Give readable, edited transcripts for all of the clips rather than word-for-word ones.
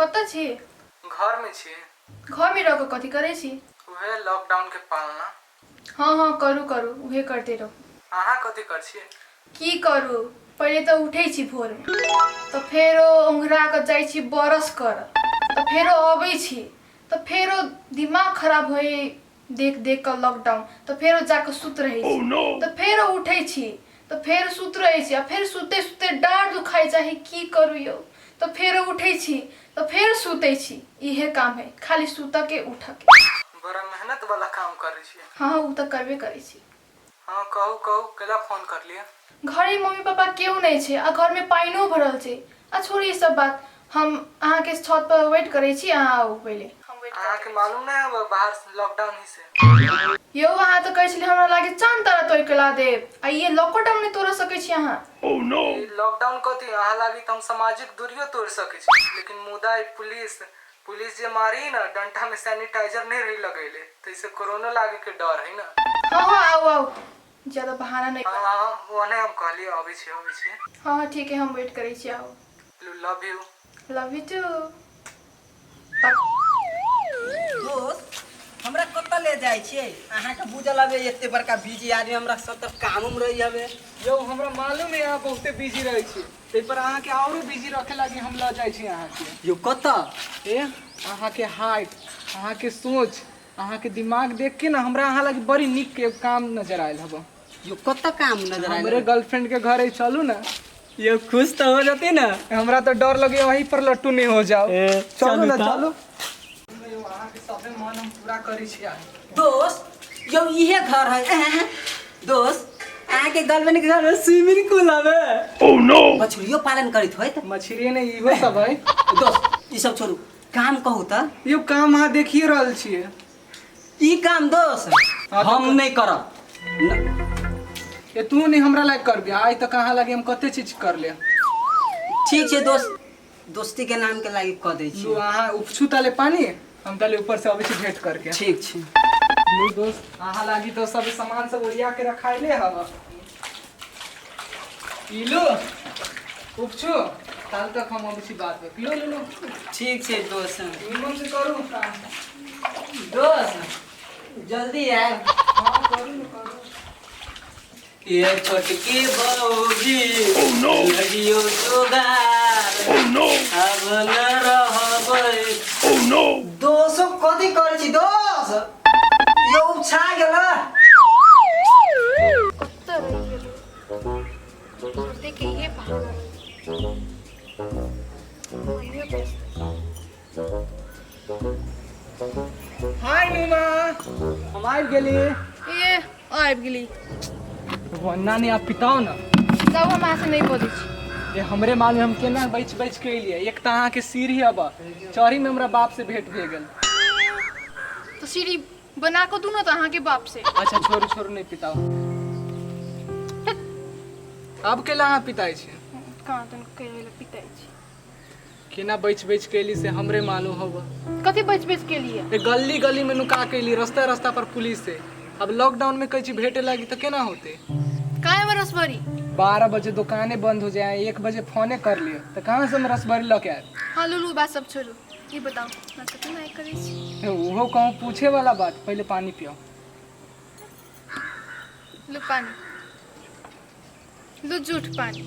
कतऽ छी? घर में छी। घर में रह कऽ कथी करै छी? उहे लॉकडाउन के पालना। हाँ हाँ, करू करू, उहे करते रहू। अहाँ कथी कर छियै? की करू, पहिले तऽ उठै छी भोरमे, तऽ फेरो ओंघरा कऽ जाइ छी बरस करऽ, तऽ फेरो अबै छी, तऽ फेरो दिमाग खराब होइ देख देख कऽ लॉकडाउन, तऽ फेरो जाकऽ सुति रहै छी, तऽ फेरो उठै छी, तऽ फेर सुति रहै छी, आ फेर सुतै सुतै डाँड़ दुखाइ जाइ है, की करू यौ, तऽ फेरो उठै छी, तऽ फेर सुतै छी। इहे काम है, खाली सुतऽ के उठऽ के। बड़ा मेहनत वाला काम करै छियै। हाँ हाँ, ओ तऽ करबे करै छी। हाँ, कहू कहू, कैला फोन करलियै? घरे मम्मी पापा केओ नहि छै आ घरमे पानिओ भरल छै। आ छोड़ू ई सब बात, हम अहाँके छत पर वेट करै छी, अहाँ आउ पहिले। हम वेट अहाँके मालूम नहि हबे बाहर लॉकडाउन ही से। यौ, अहाँ तऽ कहै छलियै हमरा लागे चाँद तारा तोड़ि के ला देब, आ ई लॉकडाउन नहि तोड़ सकै छी अहाँ। ई लॉकडाउन कथी, अहाँ लागी तऽ हम सामाजिक दूरियो तोड़ सकै छी, लेकिन मुदा ई पुलिस पुलिस जे मारी न डंटा में सैनिटाइजर नहीं रही लगैले, तो इससे कोरोना लागे के डर है ना। हाँ हाँ, आउ आउ, ज्यादा बहाना नहीं। हाँ हाँ, वो नहीं, हम कहलिए अबै छी, अबै छी। हाँ हाँ, ठीक है, हम वेट करै छी, आउ। Love you. Love you too. दोस्त, हमरा कतऽ ले जाइ छियै? अहाँके बुझल हवे, एते बड़का बिजी आदमी, हमरा सब तरफ काम उम रही हवे। यौ, हमरा मालूम है अहाँ बहुते बिजी रहै छी, ताहि पर अहाँके औरो बिजी रखे लागी हम लऽ जाइ छी अहाँके। यौ, कतऽ? ए अहाँके हाइट, अहाँके सोच, अहाँके दिमाग देख के ना हमरा अहाँ लागी बड़ी नीक के काम नजर आयल हबो। यौ, कतऽ काम नजर आयल? हमरे गर्लफ्रेंड के घर है, चलू ना। यौ, खुश तऽ हो जती ना? हमरा तो डर लगे वहीं पर लट्टू नहीं हो जाओ। ए, चलू ना। चलू। चलू यौ, अहाँके सबे मन हम पूरा करै छी आइ। दोस्त यौ, इहे घर है। एं, दोस्त, अहाँके गर्लफ्रेंड के घर में स्विमिंग पूल हवे, मछलियो पालन करैत होइत। मछली ने, इहो सब है। दोस्त, ई सब छोड़ू, काम कहू तऽ। यौ, काम अहाँ देखिए रहल छियै। ई काम दोस्त हाँ, तऽ हम नहीं करब। ए तू नहीं हमरा लायक करबी, आइ तक अहाँ लागी हम कते चीज कर ले। ठीक छै दोस्त, दोस्ती के नाम के लागी कऽ दै छी। लू, अहाँ उपछू ताले पानी, हम ताले ऊपर से अबै छी भेंट करके। ठीक छै। लू दोस्त, अहाँ लागी तो सब सामान सब ओरिया के रखाइले हव। ई लू, उपछू ताल तक हम अबै छी बात में। लो लो लो। ठीक छै दोस्त। निमन से करू काम। दोस्त, जल्दी आयब। हाँ, करू न करू। ये छोटकी बौजी लगियो जोगार, अब न रहबै। दोसो कथी करै छी दोस? यौ, छा गेल। कतऽ रहि गेलै? सुते के इहे बहाना रहै। मम्मियो व्यस्त। हाय नुमा, हम आबि गेली। ए, आबि गेली। वन्ना ने आप पिताओ ना। जाउ, हम अहाँ से नहीं बजै छी। ये हमरे मालूम हम केना बच बच के एलियै। एक तऽ अहाँके सीढ़ी अब चढ़ी में हमरा बाप से भेंट भए गेल। तऽ सीढ़ी बना कऽ दू ने तऽ अहाँके बाप से। अच्छा छोड़ू छोड़ू, नहीं पिताओ। अब केला अहाँ पिताइ छी? कहाँ तन कहे लए पिताइ छी। केना बच बच के एली से हमरे मालूम होब। कथी बच बच के लिए? ए गली गली में नुका के एली, रास्ता रास्ता पर पुलिस है। अब लॉकडाउन में कहीं भेटे लागी तो केना होते? काहे में रसभरी? 12 बजे दुकाने बंद हो जाए, 1 बजे फोने कर लिए, तो कहाँ से हम रसभरी लऽ के आयब? हाँ लुलू, बात सब छोड़ू, ई बताउ ना कथी नहीं करै छी? ए, ओहो कहूँ पूछे वाला बात, पहले पानी पियो। लू पानी, लू जूठ पानी।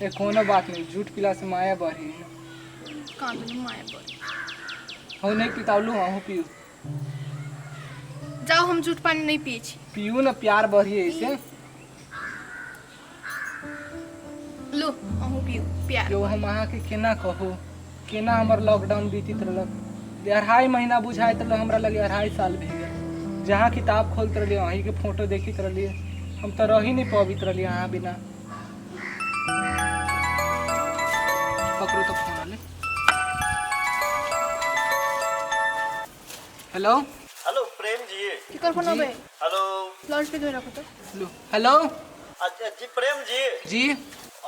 ए कोनो बात नहीं, झूठ पिला से माया बढ़ी। कहाँ दुनू माय पर। हम नहीं पितावलू, अहूँ पियू। जाओ, हम जूठ पानी नहीं पिए छी। पियू ना, प्यार बढ़ी ऐसे। लू, अहूँ पियू, प्यार। यो, हम अहाँके केना कहू केना हमर लॉकडाउन बीतित रहलक। 2.5 महीना बुझाइत रहल, हमरा लगे 2.5 साल भए गेल। जहाँ किताब खोलत रहलियै, अहीँके फोटो देखैत रहलियै। हम तऽ रही नहीं पबित रहलियै अहाँ बिना। पकड़ू तऽ फोन आले। हेलो। हेलो प्रेम जी। केकर फोन अबै? हेलो। लाउड स्पीकर राखू तऽ। लो, हेलो। अच्छा जी, प्रेम जी। जी।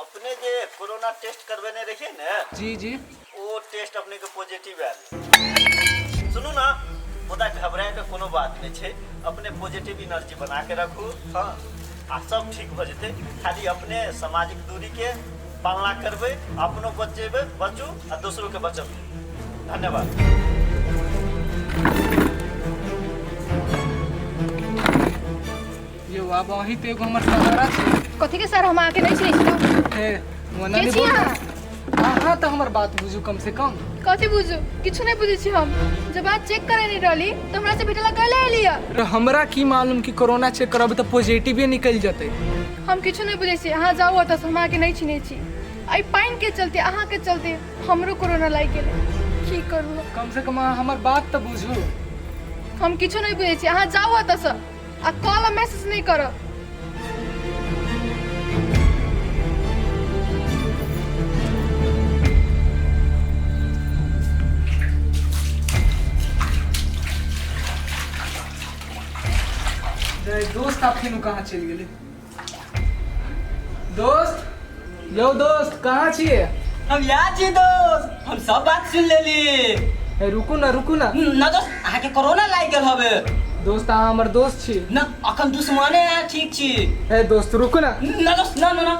अपने जे कोरोना टेस्ट करबेने रहिए ने? जी जी। ओ टेस्ट अपने के पॉजिटिव आयल। सुनू ना, मुदा घबराए के कोनो बात नहीं छै। अपने पॉजिटिव एनर्जी बना के रखू, हाँ, आ सब ठीक हो जेतै। खाली अपने सामाजिक दूरी के पालना करबै, अपनो बचेबै, बचू आ दोसरो के बचबियौ। धन्यवाद। यौ आब अहीं तऽ एगो हमर सहारा छी। कथी के सर, हम अहाँके नहि चिन्है छी। हे मोना के नहि छी बोलू। अहाँ? अहाँ तऽ हमर बात बुझू कम से कम। कथी बुझू? किछु नहि बुझै छी हम। जब अहाँ चेक करे नहि रहली तऽ हमरा से भेटला कले एली। र हमरा की मालूम कि कोरोना चेक करब तऽ पॉजिटिवे निकलि जेतै। हम किछु नहि बुझै छी, अहाँ जाउ ओतऽसँ, हम अहाँके नहि चिन्है छी। एहि पानिके चलते, अहाँके चलते हमरो कोरोना लागि गेलै। की करू? कम से कम अहाँ हमर बात तऽ बुझू। हम किछु नहि बुझै छी, अहाँ जाउ ओतऽसँ आ कॉल आ मैसेज नहि करब। रे दोस्त, आप फिर कहाँ चलि गेलै? दोस्त, यौ दोस्त, कहाँ छियै? हम याद छी दोस्त, हम सब बात सुन लेली। ए, रुकू ना, रुकू ना। ना दोस्त, अहाँके कोरोना लागि गेल हवे। दोस्त, अहाँ हमर दोस्त छी। ना, अखन दुश्मने अहाँ ठीक छी। ए दोस्त, रुकू ना। ना दोस्त, ना ना ना।